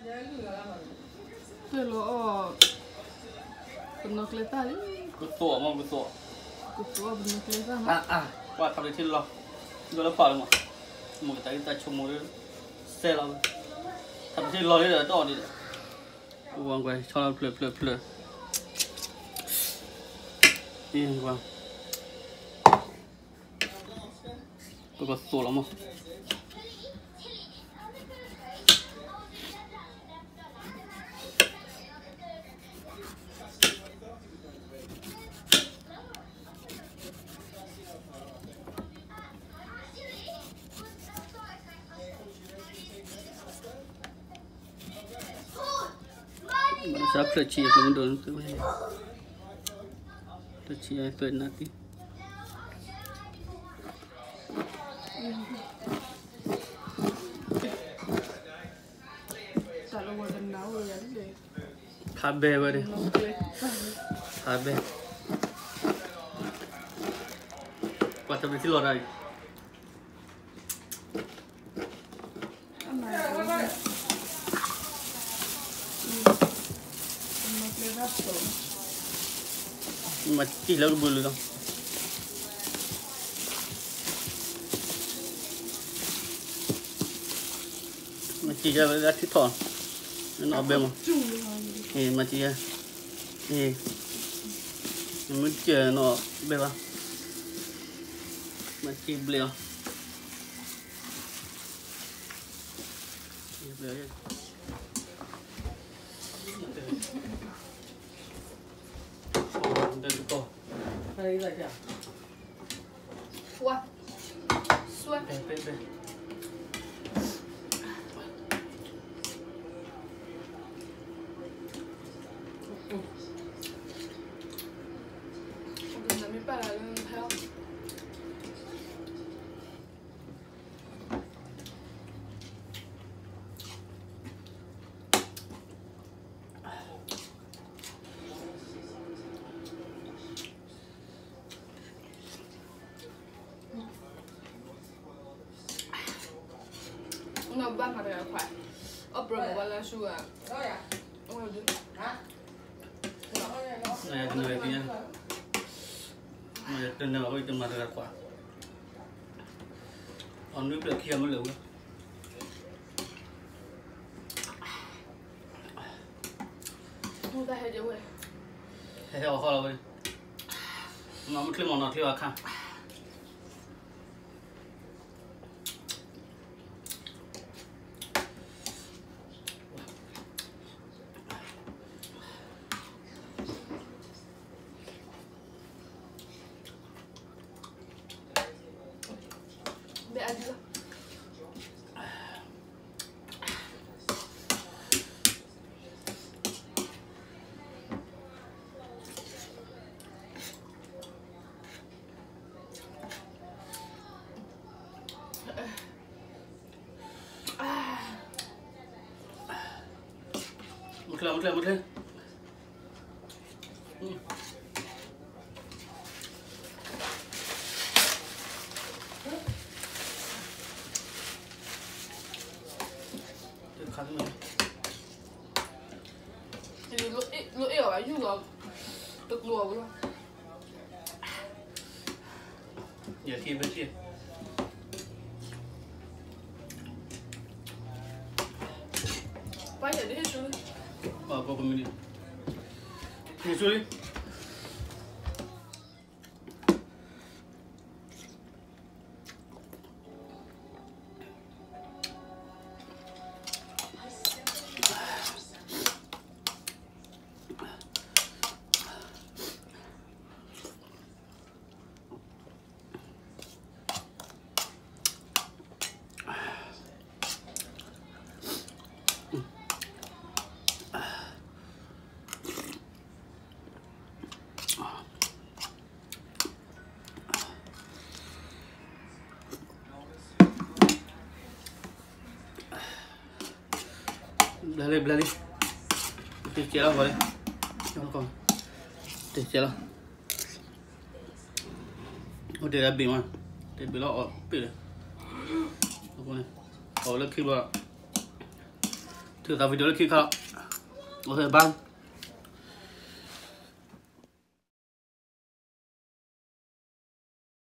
တဲလီၤအီၣ် ပနီၢ်ကျဲတၢ်လံ, ကသိးမး ကသိး, ကသိးပနီၢ်ကျဲတၢ်မး, အါအါ, ကွၢ်ထးပတထံလီၤ, လီၤလၢပာ်လီၤမး, မိၢ်ကတၢၢ်တၢ်ဆိကမိၣ်ဒီး စဲလီၤဝဲ, ထးပတထံလီၤလံဒီးတအီၣ်ဒံးဒီး, ဝံၤကွၢ်ဆီလီၤဖျၢၣ်ဖျၢၣ်ဖျၢၣ်, အံၤကွၢ် ပကသိးလီၤမး. ဘၣ်ဆၣ်ဖျၢၣ်ဆံးအဖျၢၣ်မ့ၢ်ဒိၣ်န့ၣ် ဖျၢၣ်ဆံးအသွဲၣ်နးက့ၤ ခါဘဲဝဲဒၣ်, ခါဘဲ, ကွၢ်တဘျီထံလီၤတၢ်အံၤ မၤတံၢ်လၢကဘုးလံလီၤ. မၤတံၢ်ယၤလၢထံထီၣ်, နီၢ်ဘဲမး, မၤတံၢ်ယၤ, မ့ၢ်တံၢ်နီၢ်ဘဲဘၣ်, မၤတံၢ်ဘျဲၣ်အီၤ. နီၢ်ဘၣ်မၤတဂၤခွါ, အီၣ်ပြၢမၤဘၣ်လၢဆူဂၤ, နတနၢၤဘၣ်အဃိတမၤတဂၤခွါ, အီၣ်နွံဖျၢၣ်ခံဂၤမ့ၢ်လၢာ်ဝဲ, ဟဲဟဲအီၣ်ဟီၣ်လီၤဝဲ, မ့ၢ်ချ့မ့ၢ်နီၢ်ချ့ဘၣ်ခါ မုၢ်ချ့ မုၢ်ချ့ မုၢ်ချ့, တခါန့ၣ် လိၣ်အ့ၣ်အီၤဘၣ် ယူၢ်လီၤ တကျိၤအီၤဝဲလီၤ. ယထံၣ်ဘၣ်ထံၣ် ပှၤယဲဒ်ဟ့ၣ်ဆူလံ ပှၤကိးကမံးနံး ဟ့ၣ်ဆူလံ. ဘျါလံ ဘျါလံ တစဲးလီၤ ဂီၤလံ တစဲးလီၤ အိၣ်တ့ၢ်ဒၣ်ဘ့ၣ်မး တ့ၢ်ဘ့ၣ်လီၤအီၣ်ပ့ၣ်လၢ အဃိန့ၣ် အီၣ်လၢခံဘျီ တ ထုးသး video လၢခံခါ, အိၣ်ဘၣ်